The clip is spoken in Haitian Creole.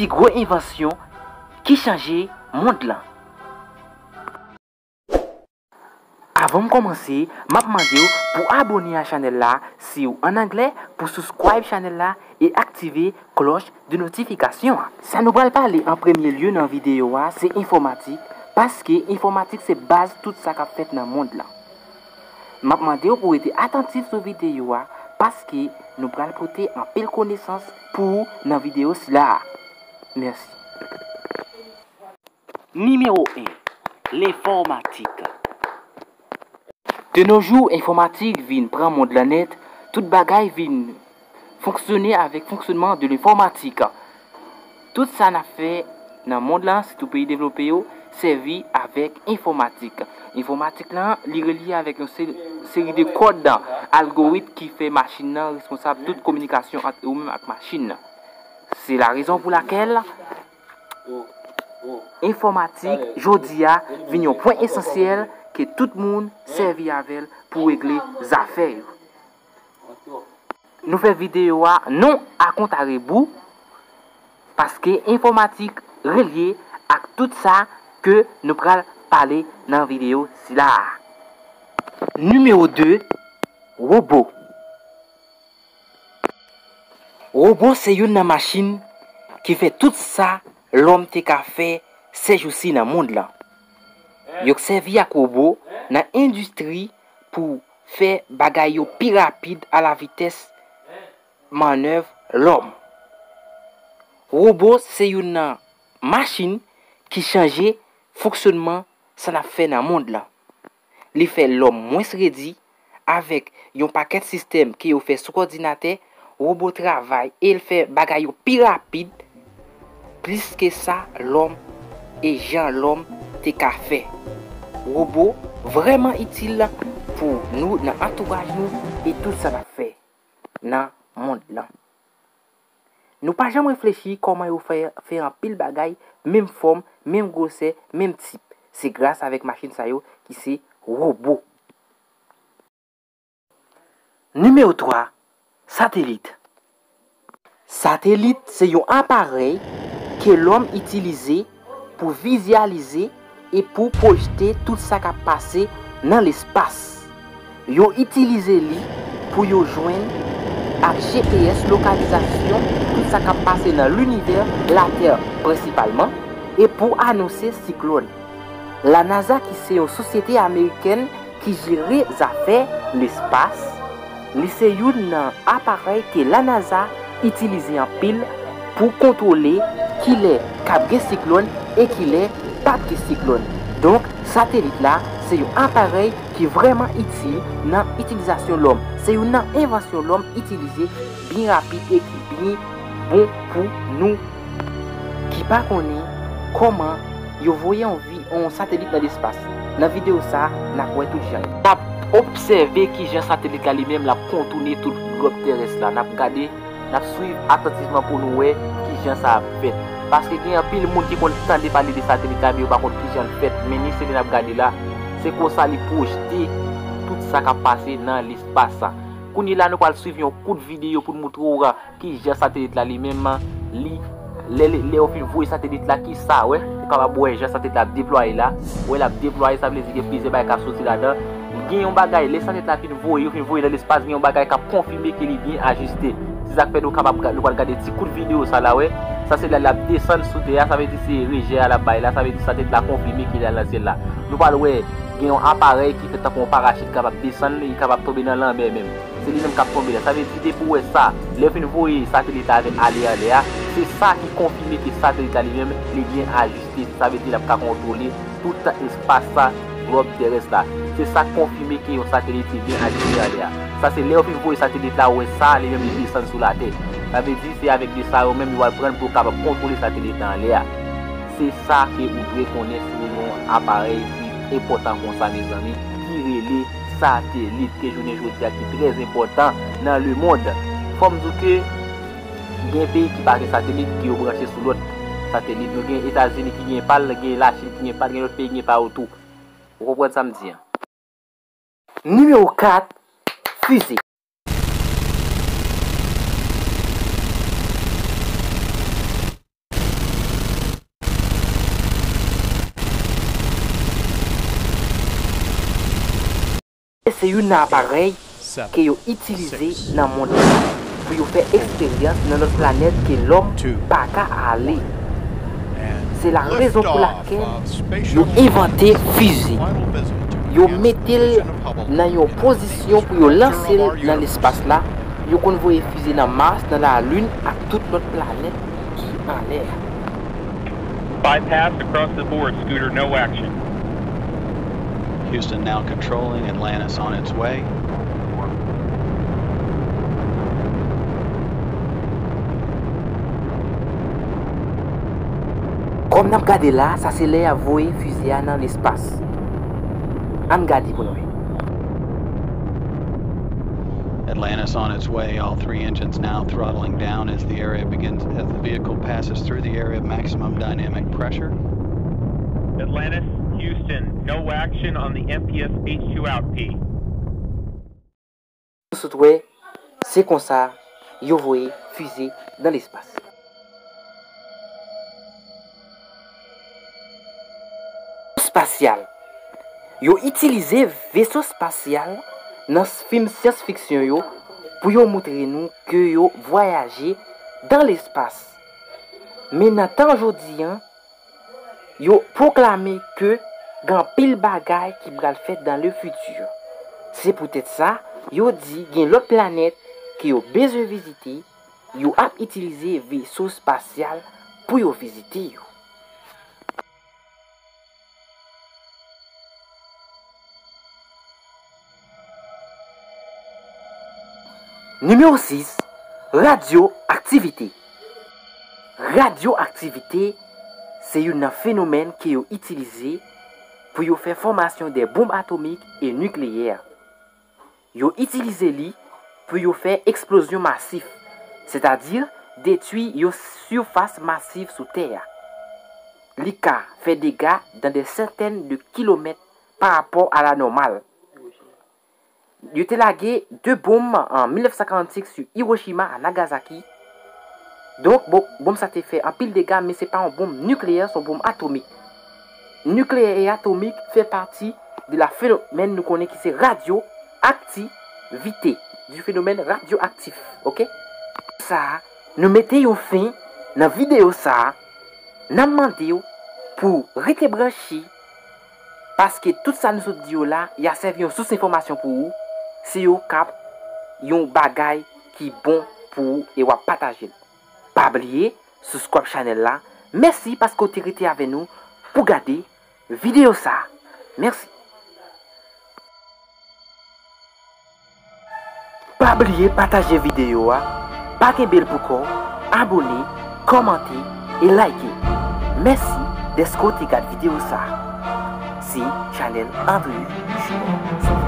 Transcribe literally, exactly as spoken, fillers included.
Pi gwo envansyon ki chanje mond lan. Avan m kòmanse, m ap mande w pou abòne a chanèl la, si w an anglè, pou subscribe chanèl la e aktive klòch de notifikasyon an. Sa nou pral pale an premye lye nan videyo a, se enfòmatik, paske enfòmatik se baz tout sa k ap fèt nan mond lan. M ap mande w pou w rete atantif sou videyo a, paske nou pral pote anpil konesans pou ou nan videyo sila a. Mèsi. Nimewo en, lenfòmatik. De nos jours, enfòmatik vin pran mond lan nèt, tout bagay vin fonksyone avèk fonksyonman de lenfòmatik. Tout sa n ap fè nan mond lan, sitou peyi devlope yo, sèvi avèk enfòmatik. Enfòmatik lan, li relye avèk yon se-, seri de kòd, algorit ki fè machin nan responsab tout kominikasyon ant ou menm ak machin nan. Se la rezon pou lakèl enfòmatik jodi a vin yon pwen esansyèl ke tout moun sèvi avè l pou regle zafè yo. Nou fè videyo a non a kont a rebou, paske enfòmatik relye ak tout sa ke nou pral pale nan videyo sila a. Nimewo de, wobo. Wobo se youn nan machin ki fè tout sa lòm te ka fè sèjousi nan mond lan. Yo sèvi ak wobo nan endistri pou fè bagay yo pi rapid a la vitès mannèv lòm. Wobo se youn nan machin ki chanje fonksyonman sa n ap fè nan mond lan. Li fè lòm mwens redi. Avèk yon pakèt sistèm ke yo fè sou òdinatè, wobo travay e l fè bagay yo pi rapid, plis ke sa lòm e jan lòm te ka fè. Wobo vrèman itil pou nou nan antouraj nou e tout sa n ap fè nan mond lan. Nou pa janm reflechi kòman yo fè, fè anpil bagay, menm fòm, menm gwosè, menm tip. Se gras avèk machin sa yo ki se wobo. Nimewo twa, satelit. Satelit se yon aparèy ke lòm itilize pou vizyalize e pou pwojte tout sa k ap pase nan lespas. Yo itilize li pou yo jwenn ak G P S lokalizasyon tout sa k ap pase nan linivè, Latè prensipalman, e pou anonse siklòn. La NASA, ki se yon sosyete amerikèn ki jere zafè lespas, li se youn nan aparèy ke la NASA itilize anpil pou kontwole kilè k ap gen siklòn e kilè p ap gen siklòn. Donk, satelit la se yon aparèy ki vrèman itil nan itilizasyon lòm. Se youn nan envansyon lòm itilize byen rapid e ki byen bon pou nou ki pa konnen kòman yo voye yon vi-, yon satelit nan lespas. Nan videyo sa a, n ap wè tout jan yo. N ap obsève kijan satelit la li menm l ap kontoune tout glòb terès la. N ap gade, n ap swiv atantivman pou nou wè kijan sa ap fèt. Paske gen anpil moun ki konn tande pale de satelit la, men yo pa konn kijan l fèt. Men ni se li n ap gade la, se konsa li pwojte tout sa k ap pase nan lespas la. Kounye a, nou pral swiv yon kout videyo pou n moutre w kijan satelit la li menm, li, lè, lè, lè yo fin voye satelit la, kisa, wè, ou kapab wè jan satelit la ap deplwaye la. Wè, l ap deplwaye, sa vle di gen plizyè bagay k ap soti ladan. Gen yon bagay, lè satelit la fin voye, yo fin voye nan lespas, gen yon bagay k ap konfime ke li byen ajiste. Se sa k fè nou kapab ga-, nou pral gade ti kout videyo sa la, wè. Sa se lè l ap desann sou tè a, sa vle di se rejè a l ap bay la, sa vle di satelit la konfime ke l al nan syèl la. Nou pral wè, gen yon aparèy ki fèt tankou yon parachit k ap desann, li kapab tonbe nan lanmè menm. Se li menm k ap tonbe la. Sa vle di, depi w wè sa, lè yo fin voye satelit la avèk ale anlè a, se sa ki konfime ke satelit la li menm, li byen ajiste. Sa vle di, l ap ka kontwole tout espas sa, glòb terès la. Se sa k konfime ke yon satelit li byen ajiste anlè a. Sa se lè yo fin voye satelit la, ou wè sa, li menm li desann sou latè. Sa vle di, se avèk de sa yo menm yo al pran pou yo kapab kontwole satelit la anlè a. Se sa ke ou dwe konnen sou yon aparèy ki enpòtan konsa, mezanmi, ki rele satelit ke jounen jodi a ki trè enpòtan nan lemonn. Fò m di w ke gen peyi ki pa gen satelit, ke yo branche sou lòt satelit. Nou gen Etazini ki gen pa l, gen Lachin ki gen pa l, gen lòt peyi ki gen pa yo tou. Ou konprann sa m di an? Nimewo kat, fize. Se youn nan aparèy ke yo itilize nan mond lan pou yo fè eksperyans nan lòt planèt ke lòm pa ka ale. Se la rezon pou lakèl yo envante fize. Yo mete l nan yon pozisyon pou yo lanse l nan lespas la. Yo konn voye fize nan Mas, nan Lalin ak tout lòt planèt ki anlè a. Bypass across the board, Scooter, no action. Houston now controlling, Atlantis on its way. Kòm n ap gade la, sa se lè y ap voye fize a nan lespas. Ann gade pou n wè. Atlantis on its way, all three engines now throttling down as the area begins, as the vehicle passes through the area of maximum dynamic pressure. Atlantis, Houston, no action on the M P S H two out P. Nou sot wè, se konsa yo voye fize nan lespas. Espasyal. Yo itilize veso espasyal nan fim syans fiksyon yo pou yo montre nou ke yo vwayaje dan lespas. Men nan tan jodi an, yo pwoklame ke gen anpil bagay ki pral fèt dans le futur. Se poutèt sa, yo di gen lòt planèt ke yo bezwen vizite, yo ap itilize veso espasyal pou yo vizite yo. Nimewo sis, radyoaktivite. Radyoaktivite se youn nan fenomèn ke yo itilize pou yo fè fòmasyon de bonm atomik e nikleyè. Yo itilize li pou yo fè eksplozyon masif, sètadi detwi yon sifas masiv sou tè a. Li ka fè dega dans des centaines de kilomètres par rapport à la normale. Yo te lage de bonm an mil nèf san karannsenk sou Hiroshima ak Nagasaki. Donk, bon, bonm sa te fè anpil dega, men se pa yon bonm nikleyè, se yon bonm atomik. Nikleyè e atomik fè pati de la fenomèn nou konnen ki se radyoaktivite, du phénomène radioactif, oke? Sa, nou mete yon fen nan videyo sa a. N ap mande w pou w rete branche, paske tout sa nou sot di yo la, y a sèvi yon sous enfòmasyon pou ou, si yo k ap yon bagay ki bon pou ou e w ap pataje l. Pa bliye, subscribe chanèl la. Mèsi paske w te rete avè nou pou gade videyo sa a. Mèsi. Pa bliye pataje videyo a, pa kenbe l pou kò w, abòne, kòmante e like. Mèsi dèske w te gad videyo sa a. Se chanèl André Junior.